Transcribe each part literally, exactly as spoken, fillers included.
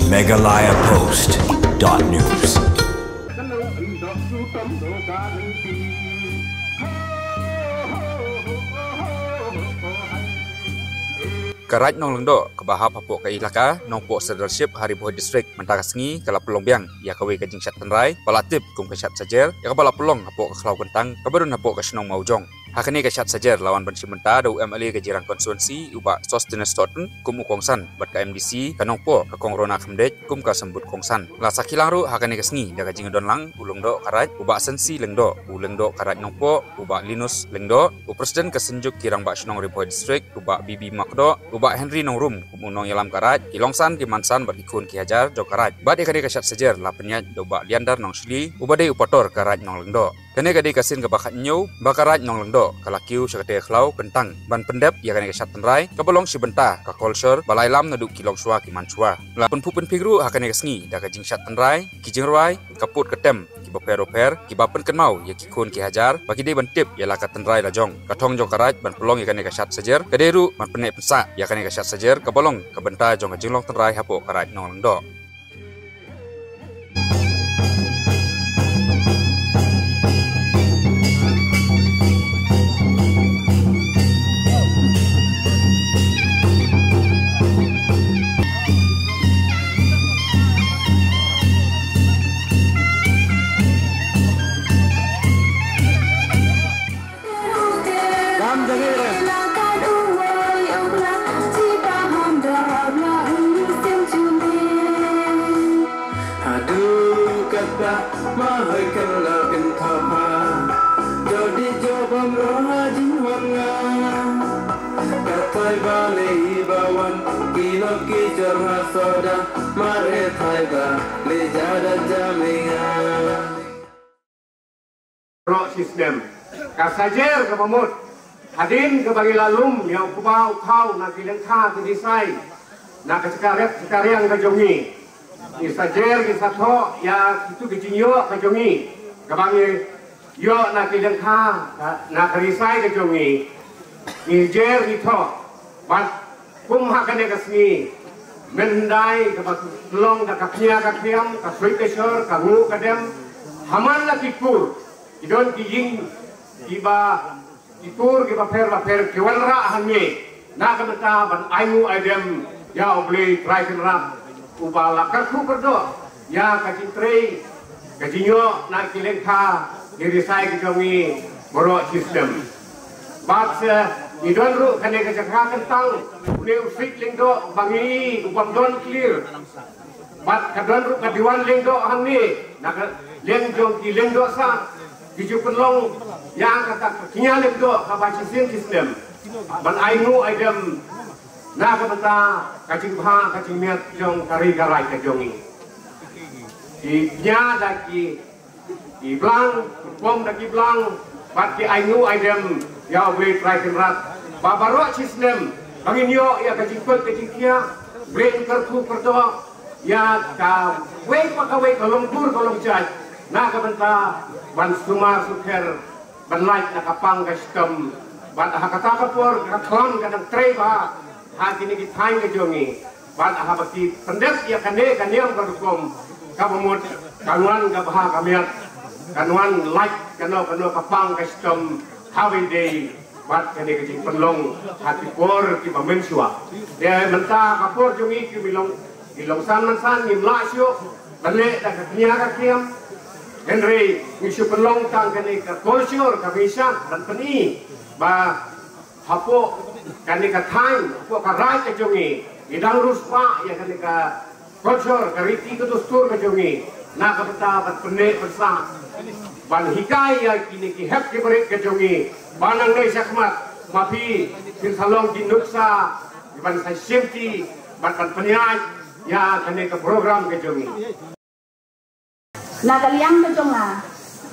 Meghalaya Post dot news. Ka Raid Nonglyngdoh kaba hap hapoh ka ilaka Nongpoh Sirdarship ha Ri Bhoi District mynta ka sngi ka la pynlong biang ïa kawei ka jingshad tynrai ba la tip kum ka shad sajer, ïa kaba la pynlong hapoh ka khlaw kyntang kaba don hapoh ka shnong Mawjong. Ha kane ka shad sajer la wan ban shim bynta da u M L A ka Jirang Constituency u Bah Sosthenes Sohtun kum u kongsan, bad ka M D C ka Nongpoh ka Kong Rona Khymdeit kum ka symbud kongsan. La sakhi lang ruh ha kane ka sngi da ka jingdon lang u Lyngdoh ka Raid, u Bah Sensi Lyngdoh, u Lyngdoh ka Raid Nongpoh, u Bah Linus Lyngdoh, u President ka Synjuk ki Rangbah Shnong Ri Bhoi District, u Bah B B Makdoh, u Bah Henry Nongrum kum u nongïalam ka Raid, ki longsan ki mansan bad ki khun ki hajar jong ka Raid. Bad ïa kane ka shad sajer la pynïaid da u Bah Liandar Nongshli uba dei u pastor ka Raid Nonglyngdoh. Kane ka dei ka sien kaba khathynñiew ba ka Raid Nonglyngdoh ka la kiew sha katei ka khlaw kyntang ban pyndep ïa kane ka shad tynrai kaba long shi bynta ka kolshor ba la ïalam naduh ki longshuwa ki manshuwa. La pynphuh pynphing ruh ha kane ka sngi da ka jingshad tynrai, ki jingrwai, ka pud ka tem kiba pher bapher kiba pynkynmaw ïa ki khun ki hajar ba ki dei ban tip ïa la ka tynrai la jong, ka thong jong ka Raid ban pynlong ïa kane ka shad sajer, ka dei ruh ban pynneh pynsah ïa kane ka shad sajer kaba long ka bynta jong ka jinglong tynrai hapoh ka Raid Nonglyngdoh. Haduh kata ma hoi kan la kan thapa. Jodi jobam roha jin wan nga. Katai bale i bawan kilo ki jor ha soda. Mare thai ba le jada jaminga. Roh system. Ka sajer kaba mut. Hadien kaba ngi la lum ïa u kba u khaw na ki lyngkha ki risai. Na ka jaka rep jaka riang ka jong ngi. Ngi sajer ngi sa thoh ïa kitu ki jingïoh ka jong ngi. Kaba ngi ïoh na ki lyngkha na ka risai ka jong ngi. Ngi jer ngi thoh. Bad kum ha kane ka sngi, myndai kaba long da ka pnia ka khiam, ka sui ka shor, ka nguh ka dem, ha man la ki kur, ki don ki ïing, kiba, ki kur kiba pher bapher ki wanrah hangne, na ka bynta ban ai nguh ai dem ïa U Blei Trai Kynrad, uba la kyrkhu kyrdoh ïa ka jingtrei ka jingïoh na ki lyngkha ki risai ki jong ngi baroh system. Bad se ngi don ruh kane ka jaka kyntang une u Sik Lyngdoh ba ngi u bym don clear. Bad ka don ruh ka Diwan Lyngdoh hangne na ka liang jong ki Lyngdoh sah ki ju pynlong ïa kata ka kñia Lyngdoh kaba shisien shisnem ban ai nguh ai dem na ka bynta ka jingbha ka jingmiat jong ka ri ka raij ka jong ngi. Ki kñia da ki, ki blang, ki pom da ki blang, bad ki ai nguh ai dem ïa U Blei Trai Kynrad. Ba baroh shi snem ba ngin ïoh ïa ka jingkut ka jingkhiah, U Blei un kyrkhu kyrdoh ïa kawei pa kawei ka longkur ka longjait na ka bynta ban sumar sukher ban lait na ka pang ka shitom. Bad ha kata ka por ka khlam ka dang trei bha ha kine ki thaiñ ka jong ngi. Bad haba ki pyndep ïa kane ka niam ka rukom kaba mut kan wan ka bha ka miat, kan wan lait kano kano ka pang ka shitom ha ba ïadei bad kane ka jingpynlong ha ki por kiba mynshuwa. Te mynta ka por jong ngi ki long, ki long san man san ngim lah shuh ban leh da ka kñia ka khiam. Hynrei ngi shu pynlong tang kane ka culture kaba ngi shah ban pyni ba hapoh kane ka thaiñ, hapoh ka raij ka jong ngi, ngi dang riewspah ïa kane ka culture, ka riti ka dustur ka jong ngi na ka bynta ban pynneh pynsah, ban hikai ïa kine ki hep ki barit ka jong ngi ba nangne shakhmat ma phi kin sa long ki nuksa ban sa shimti bad ban pynïaid ïa kane ka program ka jong ngi. Na ka liang ka jong nga,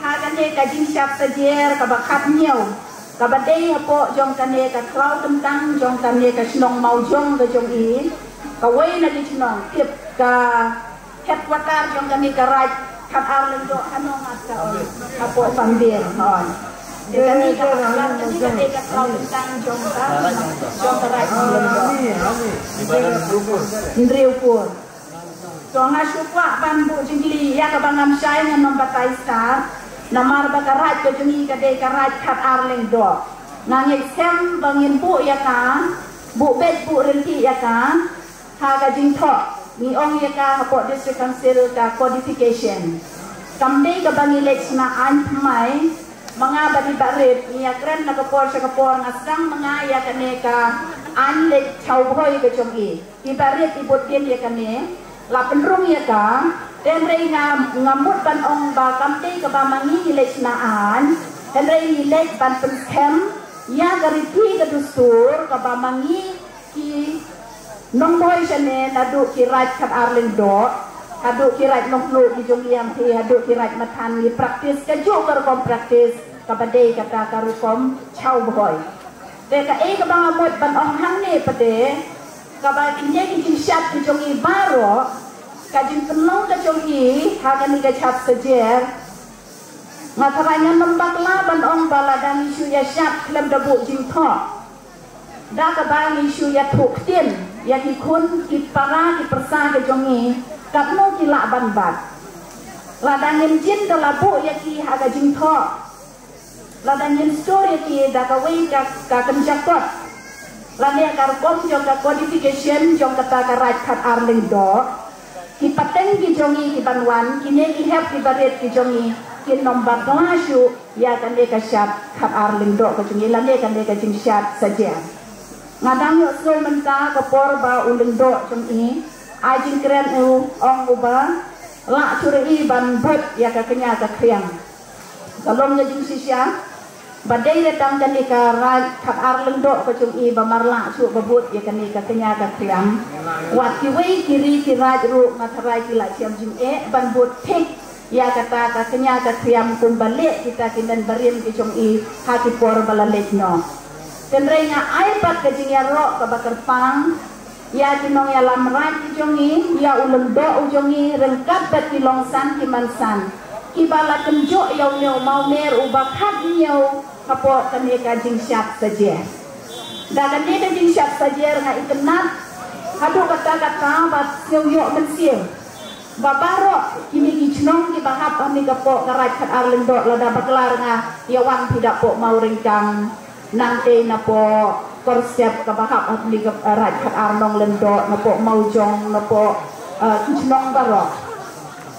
ha kane ka jingshad sajer kaba khathynñiew kaba dei hapoh jong kane ka khlaw kyntang jong kane ka shnong Mawjong ka jong i, kawei na ki shnong tip ka headquarter jong kane ka raij Khatar Lyngdoh, hano ngat ka ong, hapoh Pambir, hooid. Te kane ka, kane ka dei ka khlaw kyntang jong ka, jong ka raij Lyngdoh. Hynriewpur. To nga shu kwah ban buh jingkylli ïa kaba ngam shai ngan nym batai stad. Namar ba ka raid ka jong ngi ka dei ka raid khat ar lyngdoh. Nga ngeit skhem ba ngin buh ïa ka, buh beit buh ryntih ïa ka. Ha ka jingthoh ngi ong ïa ka hapoh District Council ka codification. Kam dei kaba ngi leit shna aiñ thymmai. Ma nga bad i Bah Rit ngi ïakren na ka por sha ka por, nga sdang ma nga ïa kane ka aiñ leit chaw bhoi ka jong i. I Bah Rit i bud dien ïa kane. La pynrung ïa ka. Te hynrei nga, nga mut ban ong ba kam dei kaba ma ngi ngi leit shna aiñ. Hynrei ngi leit ban pynskhem ïa ka riti ka dustur kaba ma ngi ki nongbhoi shane, naduh ki raid khat ar lyngdoh haduh ki raid nongkhluh ki jong ngi, ïam ki haduh ki raid mathan, ngi practice kajuh ka rukom practice kaba dei kata ka rukom chaw bhoi. Te kaei kaba nga mut ban ong hangne pat de, kaba kine ki jingshad ki jong ngi baroh, ka jingpynlong ka jong ngi ha kane ka shad Sajer. Nga tharai ngan nym bakla ban ong ba lada ngi shu ïa shad khlem da buh jingthoh, da kaba ngi shu ïathuh ktien ïa ki khun ki para ki pyrsa ki jong ngi, katno ki lah ban bat. Lada ngin jin da la buh ïa ki ha ka jingthoh, lada ngin stur ïa ki da kawei ka, ka kynja kot, lane ka rukom jong ka codification jong kata ka raid khat ar lyngdoh, ki pateng ki jong ngi ki ban wan, kine ki hep ki barit ki jong ngi kin nym bakla shuh ïa kane ka shad khat ar lyngdoh ka jong ngi lane kane ka jingshad Sajer. Nga dang ïohsngew mynta ka por ba u lyngdoh jong i ai jingkren, u ong u ba lah shuh ïa i ban bud ïa ka kñia ka khriam. Ka long ka jingshisha ba dei re tang kane ka raid khat ar lyngdoh ka jong i ba mar lah shuh ba bud ïa kane ka kñia ka khriam. Wat kiwei ki ri ki raid ruh nga tharai ki la shem jingeh ban bud thik ïa kata ka kñia ka khriam kumba leh kita ki nonbarim ki jong i ha ki por ba la leit noh. Hynrei nga ai pat ka jingïaroh kaba kyrpang ïa ki nongïalam raid ki jong i, ïa u lyngdoh u jong i, ryngkat bad ki longsan ki mansan kiba la kynjoh ïa une u mawmer uba khathynñiew hapoh kane ka jingshad Sajer. Da kane ka jingshad Sajer nga itynnad haduh katta katta bad sngew ïoh mynsiem ba baroh kine ki chnong kiba hap ha kane ka poh ka raid khat ar lyngdoh, lada bakla nga ïa wan phi da poh Mawryngkang, nangtei na poh Korstep kaba hap ha kane ka, eh, raid khat ar nong lyngdoh, na poh Mawjong, na poh, eh, ki chnong baroh.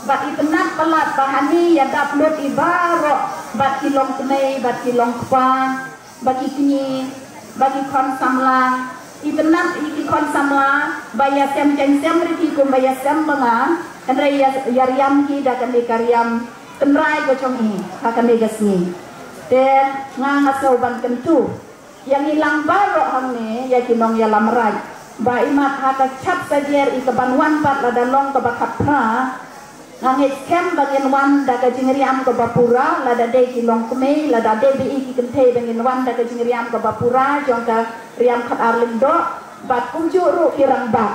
Bad itynnad palat ba hangne ïa dap lut i baroh bad ki longkmie bad ki longkpa, ba ki kñi, ba ki khun samla. Itynnad i ki khun samla ba ïasem jaiñ sem riti kumba ïasem ba nga, hynrei ïa, ïa riam ki da kane ka riam tynrai ka jong i ha kane ka sngi. Te nga nga sngew ban kyntu ïa ngi lang baroh hangne, ïa ki nongïalam raid, ba imat ha ka shad Sajer i ka ban wan pat lada long kaba khatphra, nga ngeit skhem ba ngin wan da ka jingriam kaba pura, lada dei ki longkmie, lada dei ba i ki kynthei, ba ngin wan da ka jingriam kaba pura jong ka riam khat ar lyngdoh, bad kumjuh ruh ki rangbah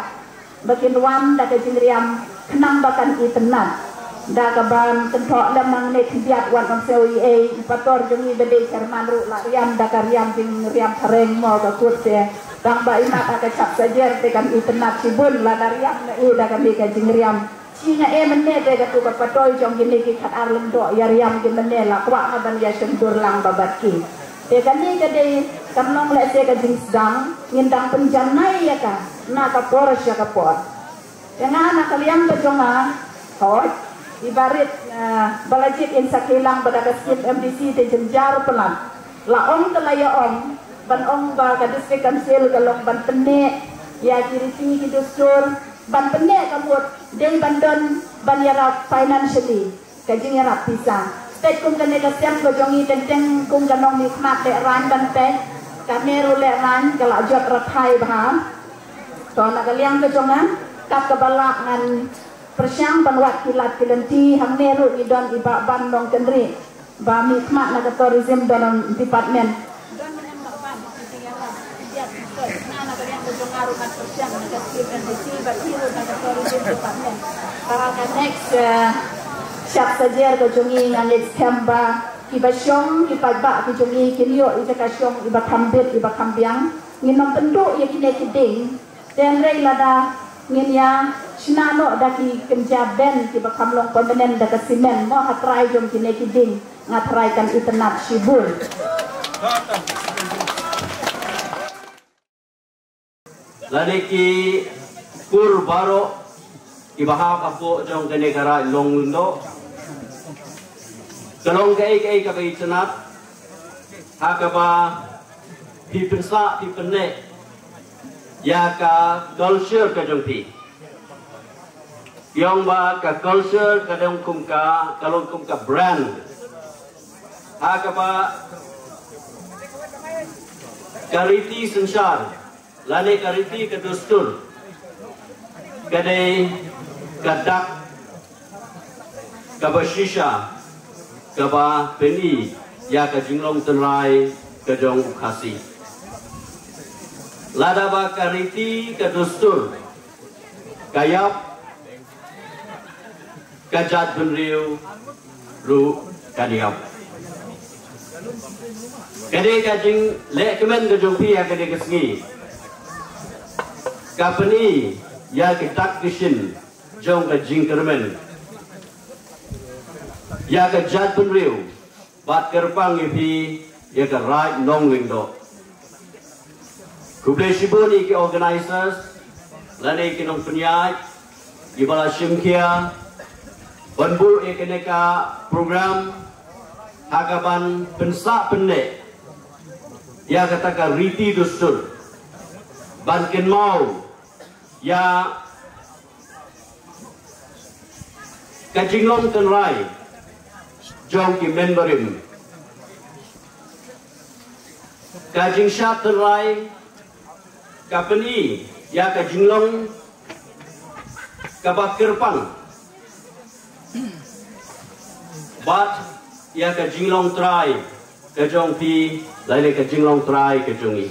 ba kin wan da ka jingriam khnang ba kan itynnad. Da kaban kynthoh lem nangne khyndiat wat ym sngew ei ei, i pator jong i ba dei chairman ruh la riam da ka riam jingriam phareng mo ka kut te. Tang ba imat ha ka shad Sajer te kan itynnad shibun lada riam na i da kane ka jingriam. Shi nga e mynne te katu ka patoi jong kine ki khat ar lyngdoh ïa riam ki mynne la kwah nga ban ïa shyntur lang ba bad ki. Te kane ka dei kan long lehse ka jingsdang ngin dang pynjanai ïa ka na ka por sha ka por. Te nga na ka liang ka jong nga, hooid, i barit, eh, ba la jied in sa kheilang ba da ka skim M D C te jynjar palat. La ong te la ïa ong ban ong ba ka District Council ka long ban pynneh ïa ki riti ki dustur, ban pynneh ka mut dei ban don ban ïarap financially, ka jingïarap pisa. Peit kum kane ka sem ka jong i teng teng kum ka nongmihkhmat lehraiñ ban peit, kane ruh lehraiñ ka la jot rathai bha. To na ka liang ka jong nga, kat kaba lah ngan pyrshang ban wad ki lad ki lynti, hangne ruh ngi don i Bah Ban Nongkynrih ba mihkhmat na ka tourism don department. Don em Bah Ban, ki jingïarap, ki jingïarap, na, na ka liang ka jong nga ruh ngan pyrshang na ka skim M D C bad ki ruh na ka tourism department. Ba ha ka next, eh, shad Sajer ka jong i nga ngeit skhem ba kiba shong ki paidbah ki jong i kin ïoh i jaka shong iba kham bit iba kham biang. Ngin nym pynduh ïa kine ki dieng. Te hynrei lada Ngin ïa shna noh da ki kynja band kiba kham long permanent da ka cement mo ha trai jong kine ki dieng. Nga trai kan itynnad shibun. Lane ki kur baroh kiba hap hapoh jong kane ka Raid Nonglyngdoh. Ka long kaei kaei kaba itynnad ha kaba phi pynsah phi pynneh ïa ka culture ka jong phi. Ïong ba ka culture ka long kum ka, ka long kum ka brand ha kaba ka riti synshar lane ka riti ka dustur ka dei ka dak kaba shisha kaba pyni ïa ka jinglong tynrai ka jong u Khasi. Lada ba ka riti ka dustur ka ïap, ka jaitbynriew ruh kan ïap. Kane ka jingleh kmen ka jong phi ha kane ka sngi ka pyni ïa ka dak ka shin jong ka jingkyrmen ïa ka jaitbynriew bad kyrpang ïa phi ïa ka Raid Nonglyngdoh. Khublei shibun ïa ki organizers lane ki nongpynïaid kiba la shim khia ban buh ïa kane ka program ha kaban pynsah pynneh ïa kata ka riti dustur ban kynmaw ïa ka jinglong tynrai jong ki men barim. Ka jingshad tynrai ka pyni ïa ka jinglong kaba kyrpang bad ïa ka jinglong trai ka jong phi lane ka jinglong trai ka jong ngi.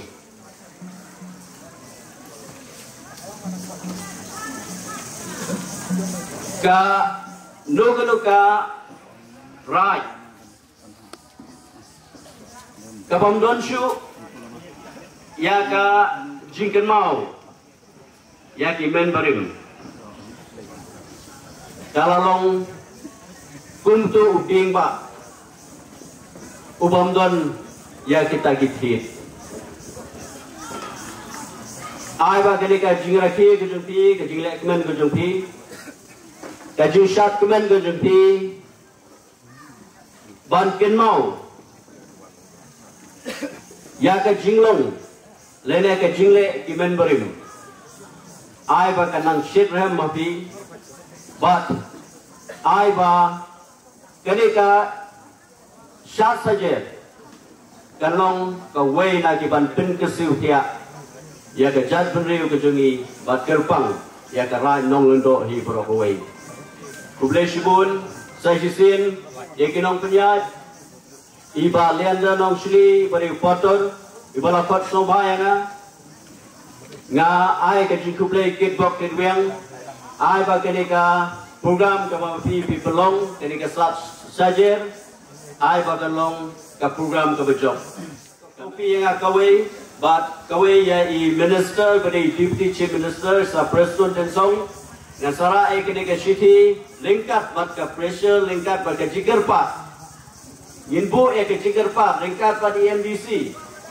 Kano kano ka raid kabym don shuh ïa ka jingkynmaw ïa ki men barim. Ka la long kumto u dieng ba u bym don ïa kita ki thied. Ai ba kane ka jingrakhe ka jong phi, ka jingleh kmen ka jong phi, ka jingshad kmen ka jong phi ban kynmaw ïa ka jinglong lane ka jingleh ki men barim. Ai ba ka nang shit rhem ma phi bad ai ba kane ka shad sajer kan long kawei na ki ban pynkhuslai ïa ka jaitbynriew ka jong ngi bad kyrpang ïa ka Raid Nonglyngdoh hi baroh kawei. Khublei shibun sa shisien ïa ki nongpynïaid, i Bah Leander Nongshli, i Bah Riewpator, i ba la khot sngewbha ïa nga. Nga ai ka jingkhublei kit bok kit wiang. Ai ba kane ka program kaba phi phi pynlong, kane ka shad sajer, ai ba kan long ka program kaba jop. Ka phi ïa nga kawei bad kawei ïa i minister bad i deputy chief minister Sir Prestone Tynsong. Ngan sa rah ïa kane ka shithi lyngkat bad ka pressure, lyngkat bad ka jingkyrpad. Ngin buh ïa ka jingkyrpad ryngkat bad i MDC.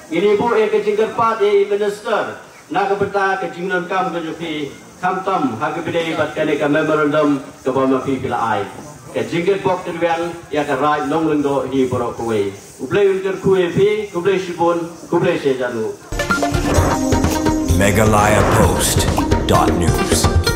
Ngin ïa buh ïa ka jingkyrpad ïa i minister na ka bynta ka jingdonkam ka jong phi, khamtam ha kaba ïadei bad kane ka memorandum kaba ma phi phi la ai. Ka jingkit bok kit wiang ïa ka Raid Nonglyngdoh hi baroh kawei. U Blei un kyrkhu ïa phi. Khublei shibun, khublei shihajar nguh. Meghalaya Post dot news.